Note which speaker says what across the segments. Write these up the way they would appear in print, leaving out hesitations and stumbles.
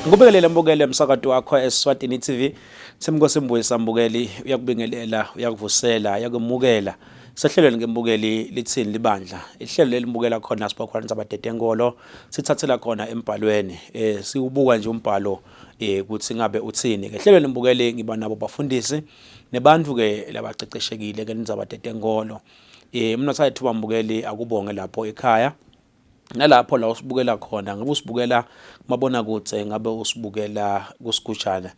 Speaker 1: Ngikubingelele mbukeli emsakato wakho eSwatini TV. Semnkosi Mbuyisa mbukeli uyakubingelela, uyakuvusela, uyakwemukela. Sehlelweni ngembukeli lithini libandla. Ihlelo lelimbukela khona sibakhona sabadedenkolo sithathela khona embhalweni. Eh siwubuka nje umbhalo eh ukuthi ngabe uthini. Ngehlelweni mbukeli ngiba nabo bafundisi nebantu ke labaceceshekile ke ndzaba tetenkolo. Eh umnotho ethuba mbukeli akubonge lapho ekhaya. Nalapho la usibukela khona ngabe usibukela kumabonakude ngabe usibukela kusigujana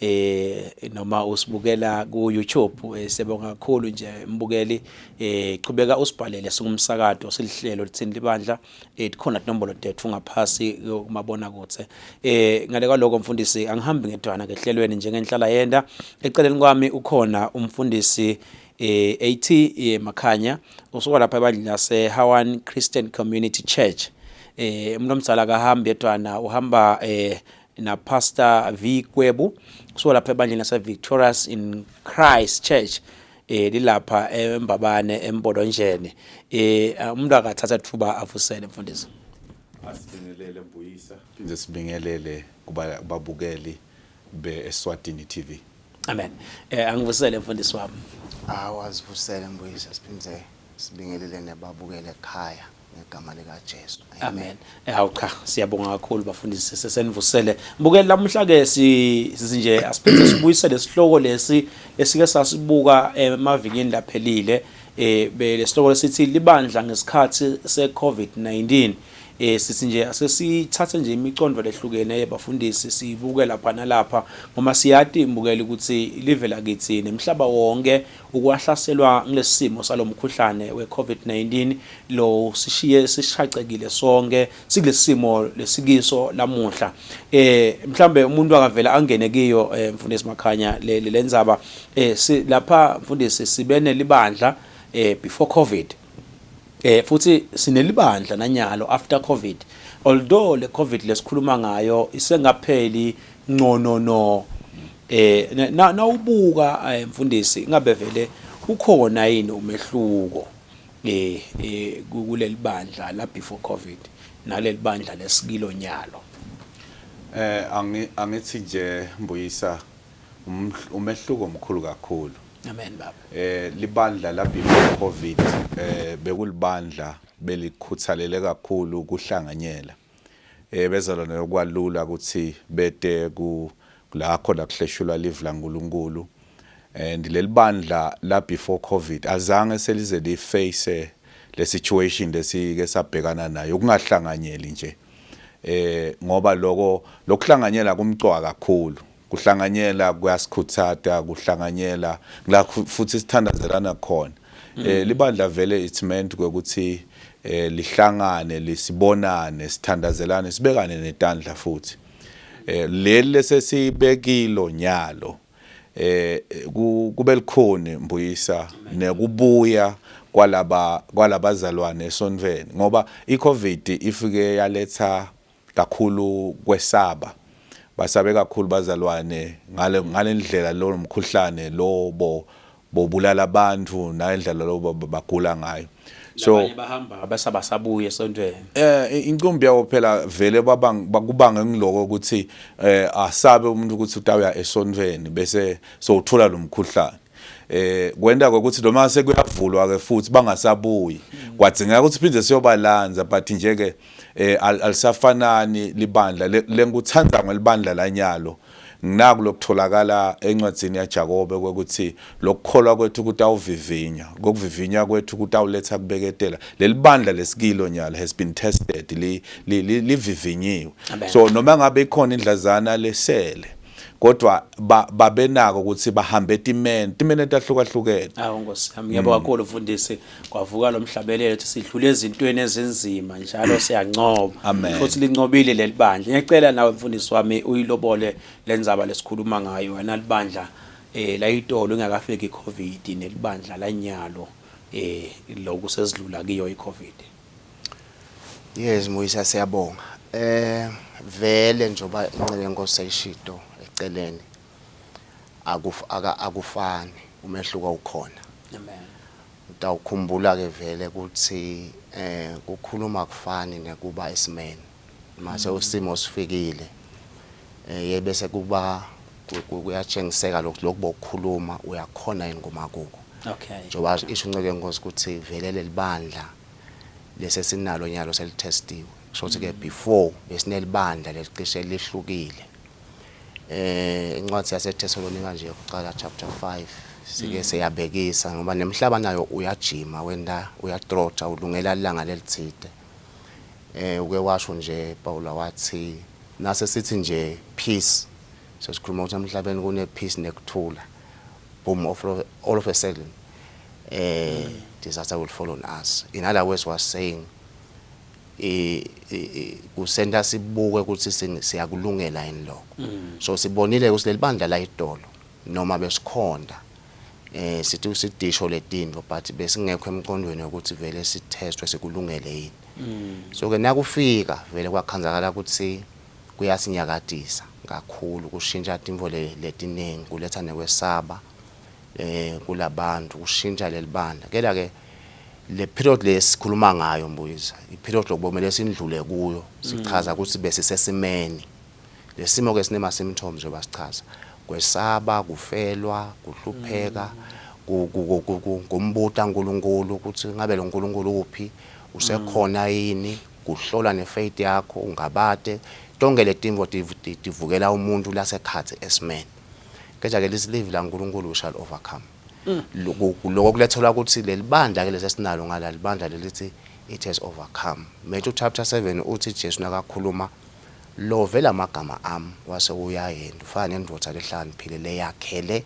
Speaker 1: eh noma usibukela ku YouTube eh, siyabonga kakhulu nje mbukeli eh chubeka usibhalele singumsakato silihlelo lithini libandla eh khona tinombolo tethu ngaphasi kumabonakude eh ngale kwaloko mfundisi angihambi ngedwana ngehlelweni njengenhlala yenda eceleni kwami ukhona umfundisi eh AT eh, Makhanya usuka lapha ebandleni lase Hawan Christian Community Church eh umuntu omdala akahambi yedwana uhamba eh na Pastor V Kwebu usuka lapha ebandleni lase Victorious in Christ Church eh lilapha eMbabane eMbolonjeni eh umuntu akathatha thuba avusele mfundisi.
Speaker 2: Asibingelele Mbuyisa phinde sibingelele kubabukeli be Eswatini TV.
Speaker 1: Amen. Eh angivusele mfundisi wami.
Speaker 3: Awu azivusele Mbuyisa siphinde sibingelele nababukele ekhaya ngegama lika Jesu.
Speaker 1: Amen. Eh, hawu cha siyabonga kakhulu bafundisi sesenivusele. Mbukeli lamuhla ke si nje asiphinde sibuyisele isihloko lesi esike sasibuka emavikini laphelile eh lesihloko lesithi libandla ngesikhathi se COVID-19. Eh sithi nje asesithathe nje imicondo lehlukene yebafundisi sibuke lapha nalapha ngoba siyati mbukeli ukuthi live lakithi nemhlaba wonke ukwahlaselwa ngilesimo salomkhuhlane we-COVID-19 lo sishiye sishaqekile sonke sikulesimo lesikiso lamuhla eh mhlambe umuntu akavela angene kiyo eh, mfundisi Makhanya le lenzaba eh lapha mfundisi sibene libandla eh before COVID Eh futhi sinelibandla nanyalo after covid. Although le covid lesikhuluma ngayo isengapheli ngcono no eh nawubuka eh, mfundisi ingabe vele ukhona yini umehluko eh, eh kuleli bandla la before covid naleli bandla lesikilo nyalo.
Speaker 2: Eh angithi nje Mbuyisa umehluko omkhulu kakhulu.
Speaker 1: Amen baba.
Speaker 2: Eh libandla la before covid eh bekulibandla belikhuthalele kakhulu ukuhlanganyela. Eh bezalwane yokwalula ukuthi bete ku la khona kuhleshulwa live laNkulunkulu. And lelibandla la before covid azange selize li face le situation lesike sabhekana nayo ukungahlanganyeli nje. Eh ngoba lokho lokuhlanganyela kumcoka kakhulu. Kuhlanganyela kuyasikhuthata, kuhlanganyela la futhi sithandazelana khona. Eh libandla vele it's meant ukuthi eh lihlangane, lisibonane, sithandazelane, sibekane netandla futhi. Eh leli lesesibekilo nyalo eh kube likhoni mbuyisa nekubuya kwalaba kwalabazalwane esontweni ngoba iCovid ifike yaletha kakhulu kwesaba basabe kakhulu bazalwane ngale ngalendlela lo mkhuhlane lo bo bobulala abantu nalendlela lo bagula ngayo.
Speaker 1: So labanye bahamba bese abasabuye esontweni.
Speaker 2: Eh inkumbi yawo phela vele babang bakubanga ngiloko ukuthi eh asabe umuntu ukuthi utawuya esontweni bese sowuthola lo mkhuhlane. Eh kwenta ukuthi noma sekuyavulwa ke futhi bangasabuyi kwadzingeka ukuthi phinde siyobalanza but nje ke eh alisafanani libandla lengikuthanda ngelibandla lanyalo nginaku lokutholakala encwadzini yaJakobe kwekuthi lokukholwa kwethu kutawuvivinya kokuvivinya kwethu kutawuletha kubeketela lelibandla lesikilo nyalo has been tested livivinyiwe so noma ngabe ikhona indlazana lesele kodwa babenako ukuthi bahambe etimeni timeni etahlukahlukene.
Speaker 1: Awu Nkosi yami ngiyabonga kakhulu mfundisi kwavuka lo mhlabelelo ukuthi sidlule ezintweni ezinzima njalo siyancoba futhi linqobile leli bandla. Ngiyacela nawe mfundisi wami uyilobole lenzaba lesikhuluma ngayo wena libandla eh layitolo ingakafiki iCovid nelibandla lanyalo eh lokhu sesidlula kiyo iCovid.
Speaker 3: Yes Muyisa siyabonga. Eh vele njoba inceku yenkosi seyishito eceleni akuf aka akufani umehluko ukhona.
Speaker 1: Amen.
Speaker 3: Utawukhumbula ke vele ukuthi eh kukhuluma kufani nekuba esimeni. Mase usimo sifikile. Eh bese kuba kuyatshengiseka lokhu lokhu bokukhuluma uyakhona yini kumakuko.
Speaker 1: Okay.
Speaker 3: Njengoba isho inceke yenkosi ukuthi vele lelibandla lesesinalo nyalo selitestiwe. Kusho ukuthi ke before besinelibandla lelicishe lihlukile. Eh incwadi yaseThesalonika nje yokuqala chapter 5 sike siyabekisa ngoba nemhlaba nayo uyajima wenda uyatrotha ulungela ilanga lelithide. Eh uke washo nje Paula wathi nase sithi nje peace sesikhuluma ukuthi emhlabeni kune peace nekuthula boom of all of a sudden eh disaster will fall on us in other words was saying eh kusenta sibuke ukuthi siyakulungela yini lokho mm. so sibonile ukuthi leli bandla la idolo noma besikhonda eh sithi sidisho letinto but besingekho emqondweni ukuthi vele sithestwe sikulungele yini mm. so ke nakufika vele kwakhanzakala ukuthi kuyasinyakatisa kakhulu kushintsha tintfo letiningi kuletha nekwesaba eh kulabantu kushintsha lelibandla kela ke le period lesikhuluma ngayo mbuyisa i period lokubomele sindlule kuyo sichaza ukuthi besisesimeni lesimo ke sinema symptoms njengoba sichaza kwesaba kufelwa kuhlupheka kumbuta uNkulunkulu ukuthi ngabe lo nkulunkulu uphi usekhona yini kuhlola nefaith yakho ungabate tonke letinto tivukela umuntu lasekhathi esimeni Keja ke lithi livi laNkulunkulu we shall overcome. Mm. Lokho kulethelwa ukuthi leli bandla ke lesesinalo ngala libandla lelithi it has overcome. Matthew chapter 7 uthi Jesu nakakhuluma lo vela amagama ami wase uyayenda ufana nendoda lehlakaniphile leyakhele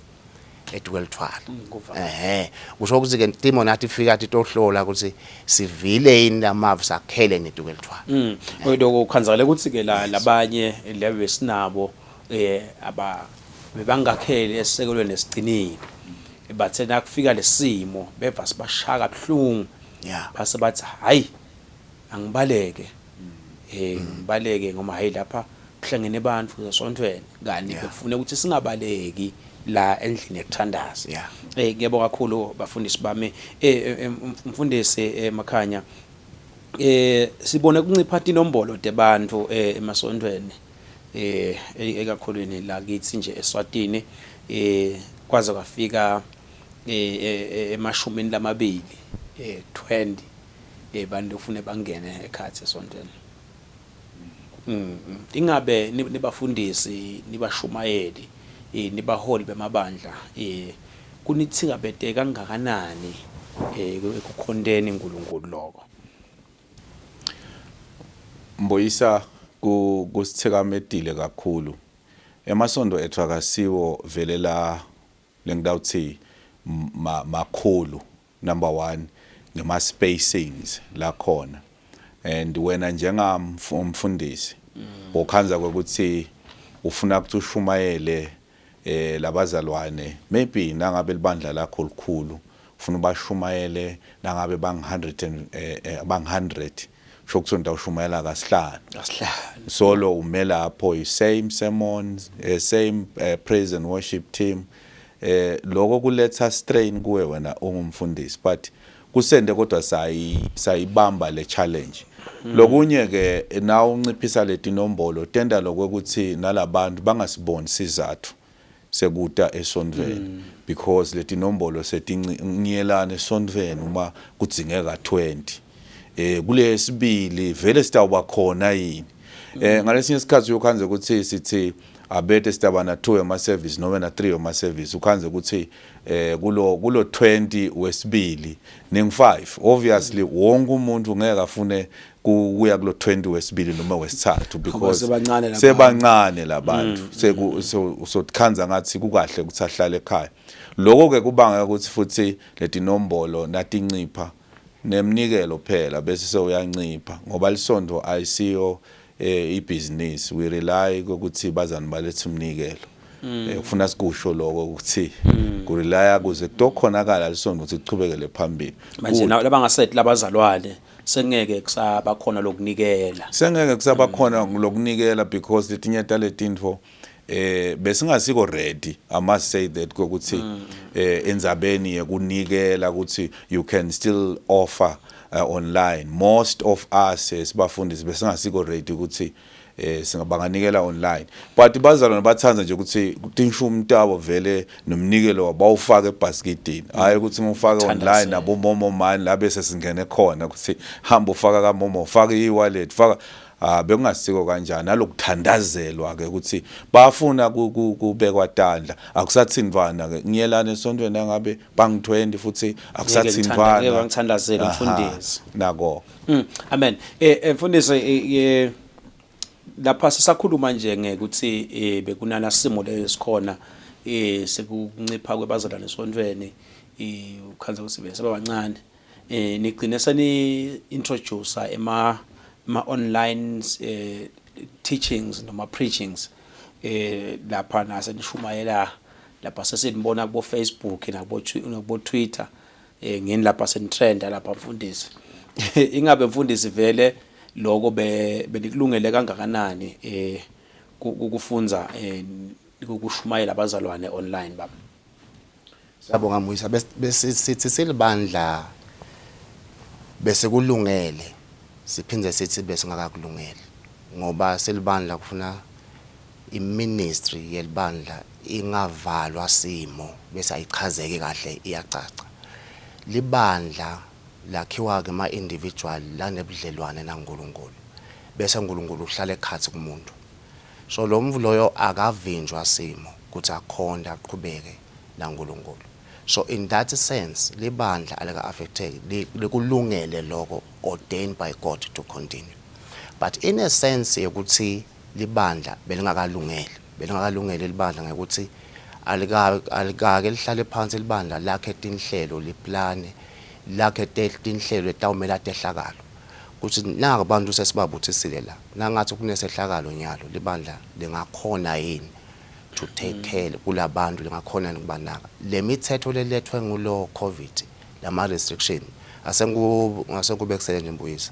Speaker 3: etukwelithwala mm, ehe kusho ukuthi ke timo nathi fika athi tohlola ukuthi sivile yini lamavu sakhele netukwelithwala
Speaker 1: mm lokho kukhanzakala ukuthi ke la labanye lebe besinabo eh aba bebangakheli esisekelweni esiqinile bathe nakufika lesimo beva sibashaka buhlungu
Speaker 3: yeah
Speaker 1: base bathi hayi angibaleke eh ngibaleke ngoba hayi lapha kuhlangene abantu esontweni kanti
Speaker 3: Yeah.
Speaker 1: befuna ukuthi singabaleki la endlini yokuthandaza
Speaker 3: Yeah.
Speaker 1: eh ngiyabonga kakhulu bafundisi bami eh eh, eh, mfundisi eh, Makhanya eh sibone kuncipha tinombolo tebantu eh emasontweni eh ekakhulwini la kithi nje eSwatini eh kwaze kwafika eh, eh, eh emashumini lamabili eh 20 eh bantu ufune bangene ekhathi esontweni mm, mm. ingabe nibafundisi nibashumayeli eh nibaholi bemabandla eh kunithikabete kangakanani eh ekukhonteni uNkulunkulu lokho
Speaker 2: Mbuyisa kusithikametile kakhulu. Emasondo ethu akasiwo vele la lengitawuthi makhulu number 1 ngema spacings la khona and wena njengamfundisi ukhanza ukuthi ufuna ukuthi ushumayele eh labazalwane maybe nangabe libandla lakho likhulu ufuna ubashumayele nangabe bang 100 and eh, eh, bang 100 sho ukuthi utawushumayela kasihlanu
Speaker 1: kasihlanu
Speaker 2: solo ume lapho i same sermons eh, same eh, praise and worship team eh lokho kuletha strain kuwe wena ungumfundisi but kusende kodwa sayi sayibamba le challenge mm. lokunye ke na unciphisa letinombolo tenda lokuthi nalabantu bangasiboni sizathu sekuta esontweni mm. because letinombolo setinciyelana esontweni uma kudzingeka 20 eh kulesibili vele sitawuba khona yini eh ngalesinye isikhathi uyokhanze ukuthi sithi abete sitaba na 2 ema service noma na 3 ema service ukhanze ukuthi eh kulo kulo 20 wesibili ning 5 obviously wonke umuntu ngeke afune kuya kulo 20 wesibili noma wesithathu because
Speaker 1: sebancane labantu.
Speaker 2: sebancane labantu seku sokhanza ngathi kukahle ukuthi ahlale ekhaya lokho ke kubanga ukuthi futhi letinombolo natincipha nemnikelo phela bese sewuyancipha ngoba lisondo ayisiyo eh ibhizinisi we rely ukuthi bazani balethe umnikelo mm. eh, kufuna sikusho lokho ukuthi mm. kurelya kuze kutokhonakala lisondo ukuthi kuchubekele phambili
Speaker 1: manje labangasethi labazalwane sengeke kusaba khona lokunikela
Speaker 2: sengeke kusaba khona mm. lokunikela because letinye taletinto eh besingasiko ready i must say that ukuthi mm. eh endzabeni yekunikela ukuthi you can still offer online. Most of us sibafundisi besingasiko ready ukuthi singabanganikela online, but bazalwane bathanda nje ukuthi tinshumi tabo vele nomnikelo wabo bawufake ebhasikidini, hayi ukuthi ngufake online nabo momo mani la bese singene khona ukuthi hamba ufaka ka momo, ufaka i-wallet, faka. Ah, bekungasiko kanjani nalokuthandazelwa ke ukuthi bafuna kubekwa tandla, akusathintwana ke ngiyelana esontweni angabe bang 20 futhi akusathintwana.
Speaker 1: Ngeke ngithandazele mfundisi.
Speaker 2: Nako.
Speaker 1: Amen. Mfundisi, lapha sisakhuluma nje ngekuthi bekunana simo lesikhona sekuncipha kwebazalwane esontweni, ukhanza ukuthi bese babancane, nigcine seni introduce ema online teachings noma preachings lapha nase nishumayela lapha, sesinibona kubo Facebook nakubo Twitter, ngini lapha senitrenda lapha mfundisi. Ingabe mfundisi vele lokho benikulungele kangakanani kufunza ukushumayela abazalwane online, baba?
Speaker 3: Siyabonga Muyisa. Bese sithi silibandla bese kulungele, siphinde sithi besingakakulungeli, ngoba silibandla kufuna iministry yelibandla ingavalwa simo bese ayichazeki kahle, iyacaca. Libandla lakhiwa ke ma individual lanebudlelwane naNkulunkulu, bese uNkulunkulu uhlala ekhathi kumuntu. So lo mvu loyo akavinjwa simo ukuthi akhonde aqhubeke naNkulunkulu. So in that sense libandla alika affecteki, likulungele lokho, ordained by God to continue. But in a sense yokuthi libandla belingakalungeli, belingakalungeli libandla ngekuthi alikake lihlale phansi libandla lakhe tinhlelo, liplane lakhe tinhlelo etawumela tehlakalo ukuthi naka abantu sesibabuthisile la, nangathi kunesehlakalo nyalo libandla lingakhona yini to take care kulabantu, lingakhona yini kubanaka. Le mithetho lelethwe ngulo COVID, lama restriction asenku ngasekubekisele nje mbuyisa,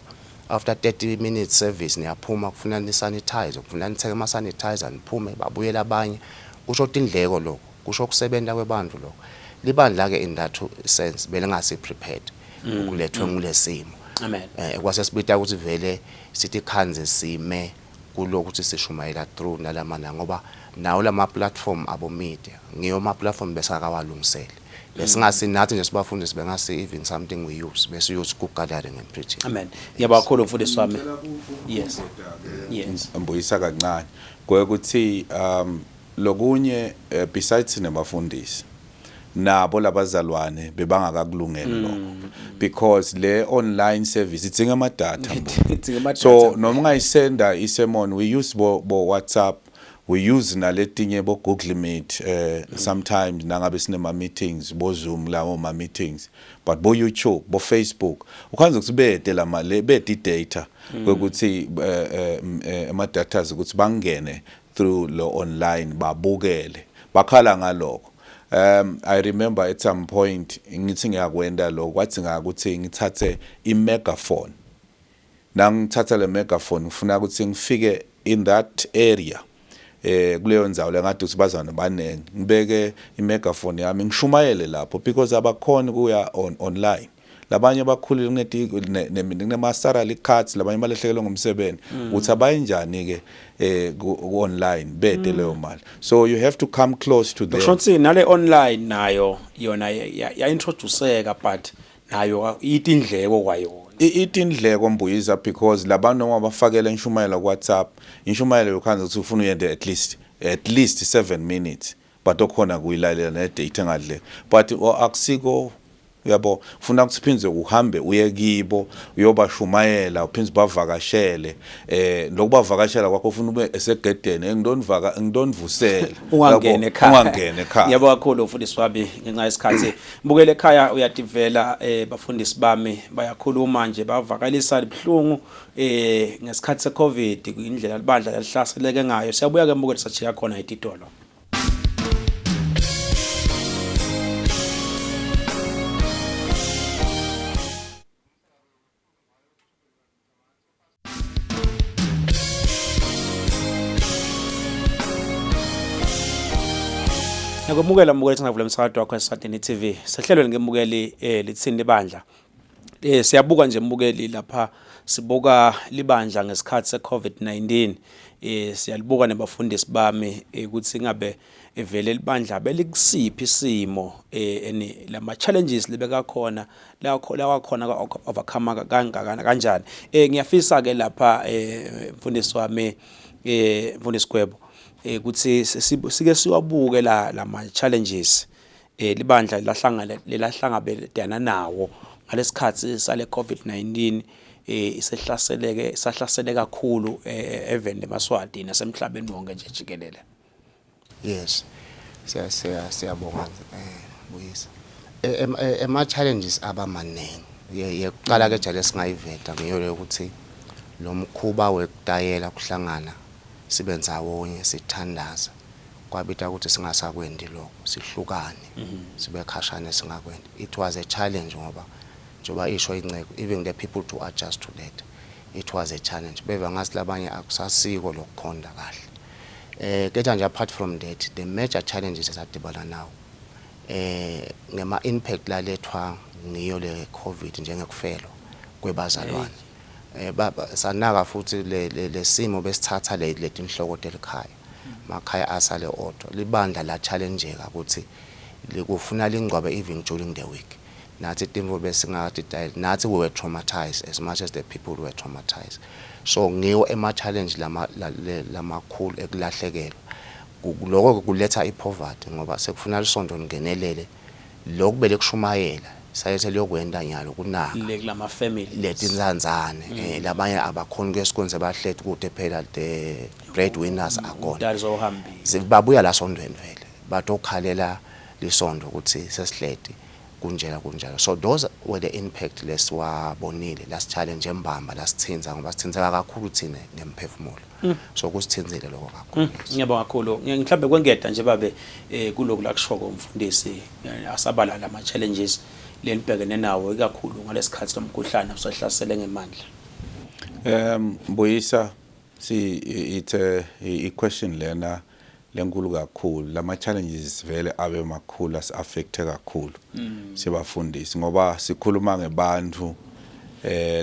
Speaker 3: after 30 minutes service niyaphuma, kufuna ni sanitize, kufuna nithenge ama sanitizer, niphume babuyela abanye. Kusho tindleko lokho, kusho ukusebenza kwebantu lokho. Libandla ke in that sense belingasi prepared ukulethwe ngulesimo.
Speaker 1: Amen.
Speaker 3: Kwase sibita ukuthi vele sithi khanze sime kulokuthi sishumayela through nalamana, ngoba nawo lama platform abo media ngiyo ama platform bese akawalungisele, besingasi nathi nje sibafundisi, bengasi even something we use, bese use ku gathering and preaching.
Speaker 1: Amen, ngiyabonga kakhulu mfundisi wami. Yes.
Speaker 2: Mbuyisa kancane kwekuthi lokunye, besides nabafundisi nabo labazalwane bebangakakulungeli lokho, because le online service idzinga ama data.
Speaker 1: Idzinga ama-data.
Speaker 2: So noma ungayisenda isermon, we use bo WhatsApp, we use naletinye bo Google Meet, sometimes nangabe sinema meetings bo Zoom, lawo ma meetings, but bo YouTube, bo Facebook, ukhanze ukuthi bede lama le bede data kwekuthi ama datas ukuthi bangene through lo online babukele, bakhala ngalokho. I remember at some point ngithi ngiyakwenda lokho, kwathi ngakuthi ngithathe i-megaphone, nangithatha le megaphone ngifuna ukuthi ngifike in that area, kuleyo ndzawo lengathi ukuthi bazana baningi, ngibeke i-megaphone yami ngishumayele lapho, because abakhoni kuya on online. Labanye bakhulile kuneti kunema-salary cuts, labanye balahlekelwe ngumsebenzi, uthi abayinjani ke ku online bede leyo mali. So you have to come close to them.
Speaker 1: Kusho ukuthi nale online nayo yona ya introduceka, but nayo itindleko kwayona.
Speaker 2: Itindleko Mbuyiza, because labantu noma bafakela inshumayelo ku WhatsApp, inshumayelo yokhanza ukuthi ufuna uyende at least 7 minutes, but okhona kuyilalela ne-data engadleka, but akusiko uyabo, ufuna ukuthi phindze uhambe uye kibo uyobashumayela, uphindze ubavakashele. Lokubavakashela kwakho ufuna ube esegedeni, engidonivaka ngidonivusela.
Speaker 1: Ungangena ekhaya.
Speaker 2: Ungangena ekhaya.
Speaker 1: Ngiyabonga kakhulu mfundisi wami. Ngenxa yesikhathi, mbukele ekhaya, uyativela, bafundisi bami bayakhuluma nje, bavakalisa ibuhlungu ngesikhathi seCovid, indlela libandla lalihlaseleke ngayo. Siyabuya ke mbukele, sachiya khona etitolo. Ngiyakwemukela mbukeli singavula umsakazo wakho eSwatini TV. Sehlelweni ngemukeli litsini libandla. Siyabuka nje mbukeli lapha sibuka libandla ngesikhathi se-COVID-19. Siyalibuka nabafundisi bami ukuthi ngabe evele libandla belikusiphi isimo, eni lama challenges lebekakhona lawakhona overcome kangakana kanjani. Ngiyafisa ke lapha, mfundisi wami, mfundisi Gwebo, ukuthi sike siwabuke la lama challenges libandla lahlangana lelahlangabetana nawo ngalesikhathi sale COVID-19 isehlaseleke sahlasele kakhulu even emaswati nasemhlabeni wonke nje jikelele.
Speaker 3: Yes. Siya siya siyabonga, Buyisa. Ema challenges abamaningi. Yekuqala ke jale singayiveta ngiyo leyo ukuthi lo mkhuba wekutayela kuhlangana sibe ndzawonye sithandaza kwabita ukuthi singasakwendi lokho, sihlukane, sibe khashane, singakwendi. It was a challenge ngoba njengoba isho inceko, even the people to adjust to that, it was a challenge. Beva ngathi labanye akusasiko lokukhonda kahle. Kepha nje apart from that, the major challenges esadibana nawo ngema impact lalethwa ngiyo le COVID, njengekufelwa kwebazalwane. Baba sanaka futhi le lesimo besithatha le letinhloko telikhaya, makhaya asale odwa. Libandla la challengeka ukuthi likufuna lingcwabe even during the week. Nathi timvo besingatitayeli, nathi we were traumatized as much as the people were traumatized. So ngiwo ema challenge lama lamakhulu ekulahlekelwa. Lokho kuletha ipoverty ngoba sekufuna lisonto lingenelele lokhu bele kushumayela sayethe liyokwenda nyalo kunaka
Speaker 1: le kulama families.
Speaker 3: Letinzanzane, labanye abakhoni kuya esikolweni, sebahleti kude phela, the breadwinners are gone.
Speaker 1: Umdali sohambile.
Speaker 3: Babuya la sondweni vele batokhalela lisondo ukuthi sesihleti kunjena kunjalo. So those were the impact lesiwabonile lasi-challenge embamba, lasithinza ngoba sithinzeka kakhulu thine ngemphefumulo, so kusithinzile lokho kakhulu.
Speaker 1: Ngiyabonga kakhulu. Mhlawumbe kwengeda nje babe, kuloku la kushoko umfundisi, asabala lama challenges lenibhekene nawo ikakhulu ngalesikhathi lomkhuhlane usahlasele ngemandla.
Speaker 2: Buyisa, si ithe i question lena lenkulu kakhulu. Lama challenges vele abe makhulu, as affect kakhulu sibafundisi ngoba sikhuluma ngebantu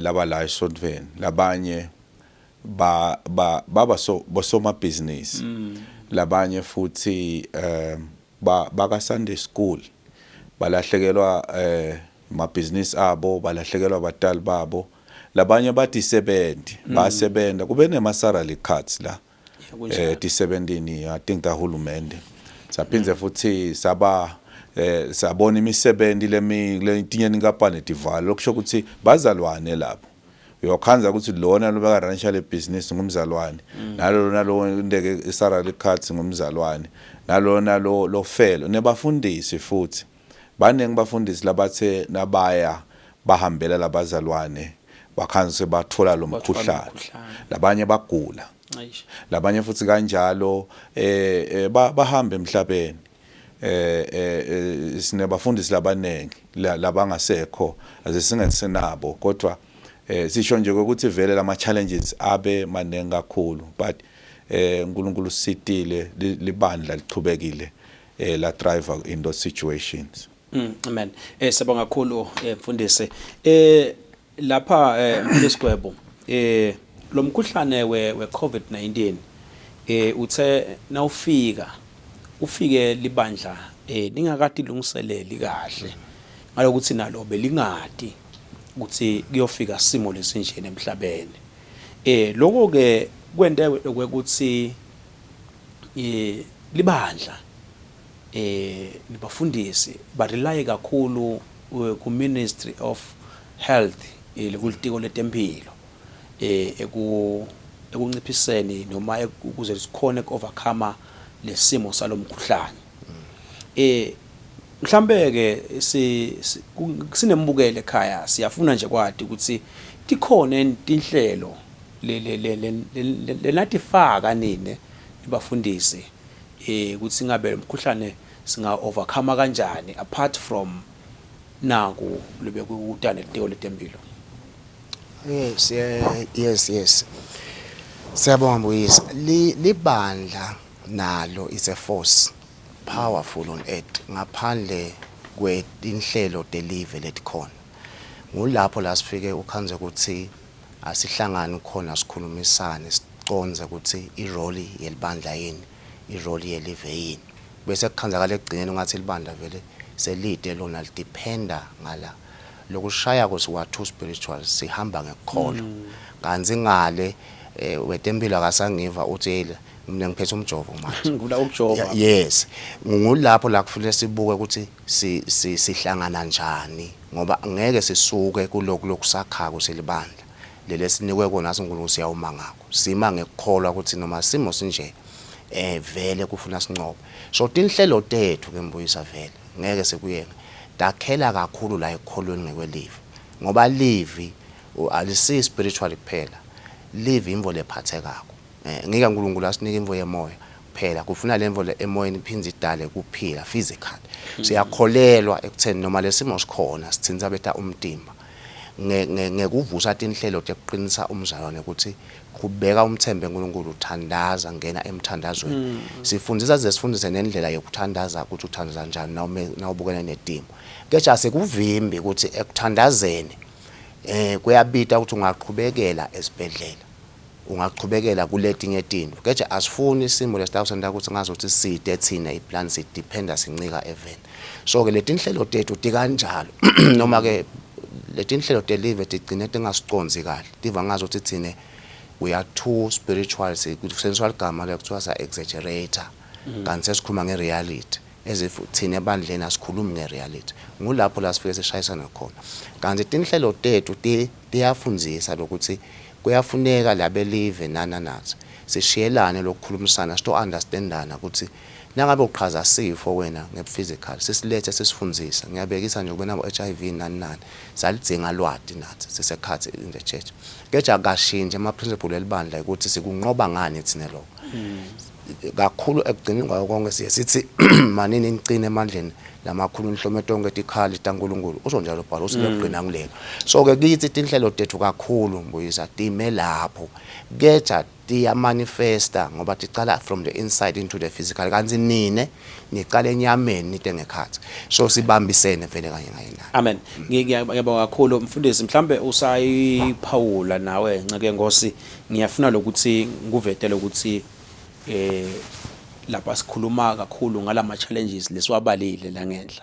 Speaker 2: laba la esontweni, labanye ba ba baba so bosomabhizinisi, labanye futhi ba baka Sunday school balahlekelwa amabhizinisi abo, balahlekelwa abatali babo, labanye bathi sebenzi basebenza kube nema salary cuts la. Tisebentini, I think, tahulumende. Saphindze futhi saba sabona imisebenzi lemi letinye inkampani tivala, lokusho ukuthi bazalwane lapho uyokhanza ukuthi lona lobeka ranisha le business ngumzalwane, nalona lo ndeke isalary cuts ngumzalwane, nalona lo lofelo nebafundisi futhi baningi bafundisi labathe nabaya bahambela labazalwane bakhanza sebathola lo
Speaker 1: Bathola
Speaker 2: mkhuhlane.
Speaker 1: Umkhuhlane.
Speaker 2: Labanye bagula, labanye futhi kanjalo bahamba emhlabeni. Sinabafundisi labanengi labangasekho azesingesenabo, kodwa sisho nje ukuthi vele lama challenges abe maningi kakhulu, but uNkulunkulu usitile, libandla lichubekile la thrive in those situations.
Speaker 1: Amen. Siyabonga kakhulu, mfundisi. Lapha, mfundisi Gwebo, lo mkhuhlane we COVID-19 uthe nawufika ufike libandla lingakati lungiseleli kahle ngalokuthi nalo belingati ukuthi kuyofika simo lesinjena emhlabeni. Lokho ke kwente ukuthi libandla nibafundisi barely kakhulu ku Ministry of Health, kulitiko letempilo, eku ekunciphiseni noma ukuze sikhone uku-overcome lesimo salomkhuhlane. Mhlambe ke si sinemubukele ekhaya siyafuna nje kwati ukuthi tikhona tinhlelo le le le lenatifaka nine nibafundisi ukuthi ngabe lo mkhuhlane singa overcome kanjani apart from naku lube kutane litiko letempilo.
Speaker 3: Yes. Siyabonga, Mbuyisa. Libandla nalo is a force powerful on earth ngaphandle kwetinhlelo telive letikhona. Ngulapho la sifike ukhandze ukuthi asihlangani khona sikhulumisane sicondze ukuthi irole yelibandla yini, irole yelive yini. Bese kukhandzakala ekugcineni ungathi libandla vele selide lona lidependa ngala. Lokushaya ko siwa too spiritual sihamba ngekukholwa. Kanti ngale wetempilo akasangiva uthi hey mina ngiphethe umjovo manje.
Speaker 1: Ngifuna ukujova.
Speaker 3: Yes. Ngulapho la kufanele sibuke ukuthi si sihlangana njani ngoba ngeke sisuke kulokhu lokusakhako selibandla. Lele sinikwe kona siNkulunkulu siyawuma ngakho. Sima ngekukholwa ukuthi noma simo sinje vele kufuna sinqobe. So tinhlelo tethu ke mbuyisa vele ngeke sikuyeke. Takhela kakhulu la ekukholweni ngekwelive. Ngoba livi alisi spiritual kuphela. Live imvo lephathekako. Ngike uNkulunkulu asinike imvo yemoya kuphela kufuna lemvo le emoyeni iphindze idale kuphila physical. Siyakholelwa ekutheni noma lesimo sikhona sithinta betha umtimba. Ngekuvusa tinhlelo tekuqinisa umzalwane ukuthi qhubeka umthembe uNkulunkulu uthandaza ngena emthandazweni. Sifundisa size sifundise nendlela yokuthandaza ukuthi uthandaza kanjani nawubukene nedimo. Kepha asikuvimbi ukuthi ekuthandazeni kuyabita ukuthi ungaqhubekela esibhedlela. Ungaqhubekela kuletinye tinto. Kepha asifuni isimo lesitawusenta ukuthi ngazothi side thina iplan sidependa sincika eveni. So ke letinhlelo tethu tikanjalo noma ke letinhlelo telive tigcine tingasicondzi kahle. Tiva ngazothi thina we are too spiritual kusetshenziswa ligama lekuthiwa sa exaggerator. Kanti sesikhuluma ngereality. As if thina ebandleni asikhulumi ngereality. Ngulapho la sifike sishayisana khona. Kanti tinhlelo tethu tiyafundzisa lokuthi kuyafuneka labelive nana nathi sishiyelane lokukhulumisana sito understandana ukuthi nangabe uqhaza sifo wena nge-physical sisilethe sisifundzise. Ngiyabekisa nje kube nabo HIV nani nani salidzinga lwati nathi sisekhathi in the church. Kepha akashintshi ama-principle elibandla ukuthi sikunqoba ngani thina lokho. Kakhulu ekugcineni kwako konke siye sithi manini niqine emandleni lamakhulu nihlome tonke tikhali taNkulunkulu. Usho njalo uBhalo uthi lokugcina ngilelo. So ke kithi tinhlelo tethu kakhulu mbuyisa time lapho. Kepha tiyamanifesta ngoba ticala from the inside into the physical kanti nine nicala enyameni nite ngekhathi. So sibambisene vele kanye kanye naye.
Speaker 1: Amen. Ngiyabonga kakhulu mfundisi mhlambe usayiphawula nawe nceke Nkosi ngiyafuna lokuthi ngikuvetele ukuthi lapha sikhuluma kakhulu ngalama challenges lesiwabalile la ngenhla.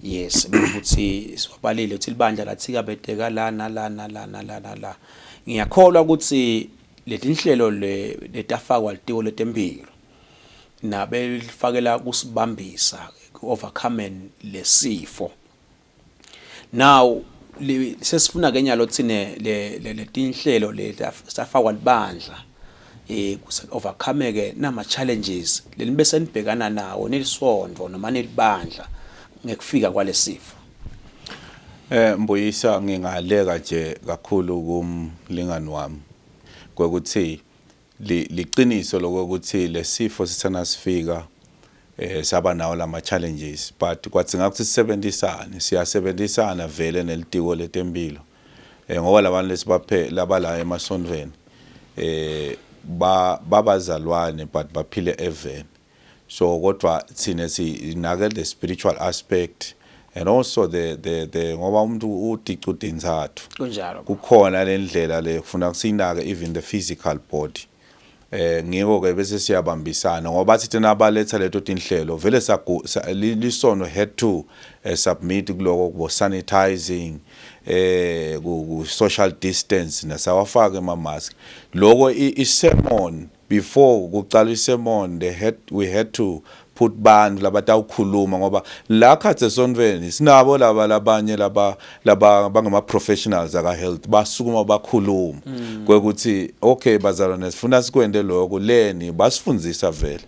Speaker 1: Yes, ukuthi siwabalile ukuthi libandla lathika bedeka la nala nala nala nala. Ngiyakholwa ukuthi letinhlelo le letafakwa litiko letempilo nabelifakela kusibambisa overcome lesifo. Now sesifuna ke nyalo thine le letinhlelo lesafakwa libandla kuse overcome ke nama challenges lenibe senibhekana nawo nelisonto noma nelibandla ngekufika kwalesifo.
Speaker 2: Mbuyisa ngingaleka nje kakhulu kumlingani wami kwekuthi liqiniso lokuthi lesifo sithana sifika saba nawo lama challenges but kwadzinga ukuthi sisebenzisane siyasebenzisana vele nelitiko letempilo ngoba labantu lesibaphe laba la emasontweni ba babazalwane but baphile eveni so kodwa thina sinake the spiritual aspect and also the ngoba umuntu udicu-dinsathu
Speaker 1: Kunjalo.
Speaker 2: Kukhona lendlela le kufuna kusinake even the physical body ngiko ke bese siyabambisana ngoba bathi thina abaletha leto tinhlelo vele lisono had to submit kuloko kubo sanitizing ku social distance nasawafaka ema mask lokho i sermon before kucala isermon they had we had to put bantu labatawukhuluma ngoba la khathi esontweni sinabo laba labanye laba laba bangama professionals aka health basukuma bakhuluma kwekuthi okay bazalwane sifuna sikwende lokho leni basifundzisa vele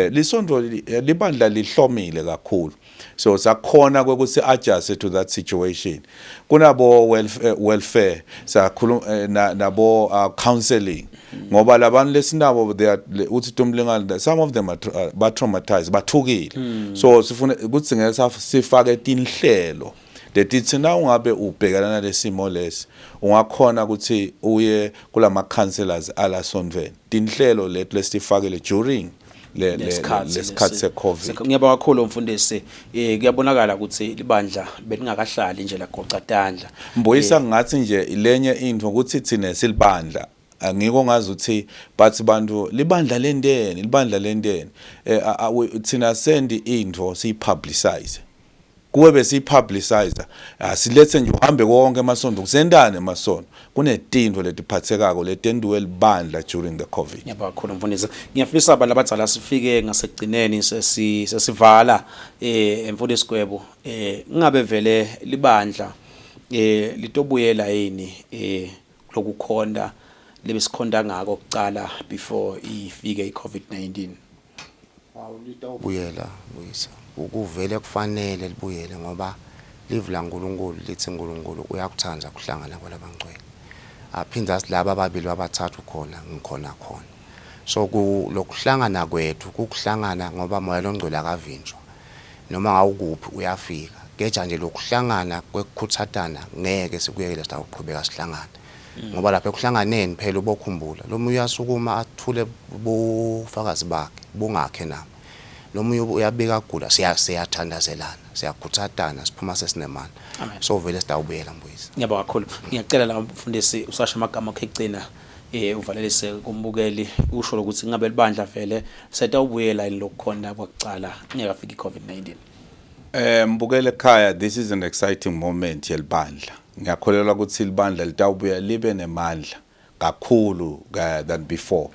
Speaker 2: lisonto libandla lihlomile kakhulu so sakhona kwekuthi adjust to that situation kunabo welfare sakhuluma nabo counseling ngoba labantu lesinabo they are uthi tumlingane some of them are ba traumatized bathukile so sifuna ukuthi ngeke sifake tinhlelo letithi na ungabe ubhekana nalesimo lesi ungakhona ukuthi uye kulama counselors ala sontweni tinhlelo leti lesifakele during Lesikhathi seCovid.
Speaker 1: Ngiyabonga kakhulu mfundisi. Kuyabonakala ukuthi libandla belingakahlali nje lagoca tandla.
Speaker 2: Mbuyisa, ngathi nje ilenye into ukuthi thina silibandla, angiko ngazi ukuthi bathi bantu libandla lenteni, libandla lenteni. Thina sendi into siyipublicize, kuwe besiyipublicize, asilethe nje uhambe konke emasonto kusentane emasonto, kunetinto letiphathekako letendiwe libandla during the COVID.
Speaker 1: Ngiyabonga kakhulu mfundisi. Ngiyafisa abantu abadzala sifike ngasekugcineni sesivala, mfundisi Gwebo, ngabe vele libandla litobuyela yini lokukhonda lebesikhonda ngako kucala before ifike iCovid-19?
Speaker 3: Awulitawubuyela Buyisa, ukuvele kufanele libuyele ngoba livi laNkulunkulu lithi uNkulunkulu uyakuthanda kuhlangana kwalabangcwele, aphinde athi laba ababili abathathu khona ngikhona khona. So lokuhlangana kwethu kukuhlangana ngoba moya longcwele akavinjwa, noma ngawukuphi uyafika. Keja nje lokuhlangana kwekukhuthatana ngeke sikuyekele, sitawuqhubeka sihlangane ngoba lapha ekuhlanganeni phela ubokhumbula lo munye uyasukuma athule bufakazi bakhe bungakhe nami, lo munye uyabika agula, siyathandazelana, siyakhuthatana, siphuma sesinemandla.
Speaker 1: Amen.
Speaker 3: So vele sitawubuyela, Mbuyisa.
Speaker 1: Ngiyabonga kakhulu. Ngiyacela la mfundisi usasho amagama akhe ekugcina, uvalelise kumbukeli, usho ukuthi ngabe libandla vele setawubuyela yini lokukhona kwakucala ingekafiki iCovid-19?
Speaker 2: Mbukele ekhaya, this is an exciting moment yelibandla. Ngiyakholelwa ukuthi libandla litawubuya libe nemandla kakhulu than before.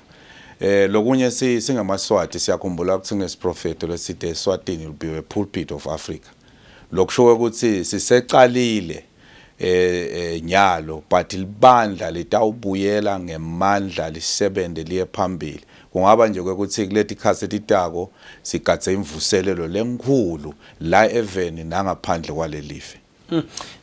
Speaker 2: Lokunye singamaswati siyakhumbula ukuthi kunesiprofeto lesithe eSwatini will be a pulpit of Africa. Lokusho ukuthi sisecalile nyalo, but libandla litawubuyela ngemandla, lisebente liye phambili. Kungaba nje kwekuthi kuleti khathi etitako sigadze imvuselelo lenkhulu la eveni nangaphandle kwalelive.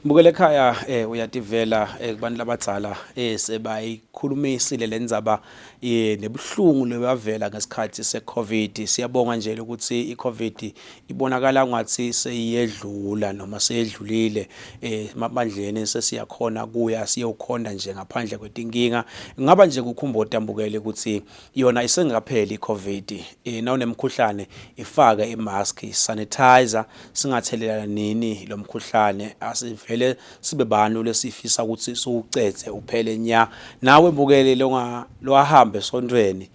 Speaker 1: Mbukele ekhaya, uyativela kubantu labadzala sebayikhulumisile lendzaba nebuhlungu lebavela ngesikhathi seCovid. Siyabonga nje ukuthi iCovid ibonakala ngathi seyiyedlula noma seyedlulile emabandleni, sesiyakhona kuya siyokhonda nje ngaphandle kwetinkinga. Ngaba nje kukhumbuta mbukele ukuthi yona isengapheli iCovid. Nawunemkhuhlane ifake imask, sanitizer, singathelelana nini lo mkhuhlane. Asivele sibe bantu lesifisa ukuthi siwucedze uphele nya. Nawe mbukeli longa lowahambe esontweni,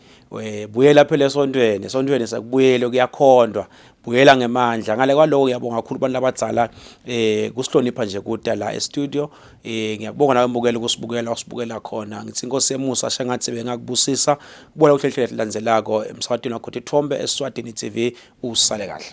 Speaker 1: buyela phela esontweni, esontweni sekubuyele kuyakhondwa, buyela ngemandla. Ngale kwaloko ngiyabonga kakhulu abantu labadzala kusihlonipha nje kuta la e-studio. Ngiyakubonga nawe mbukeli kusibukela usibukela khona. Ngithi inkosi yemusa shengathi bengakubusisa. Kubona uhlelo landzelako emsakatweni wakho Tithombe eSwatini TV. Usale kahle.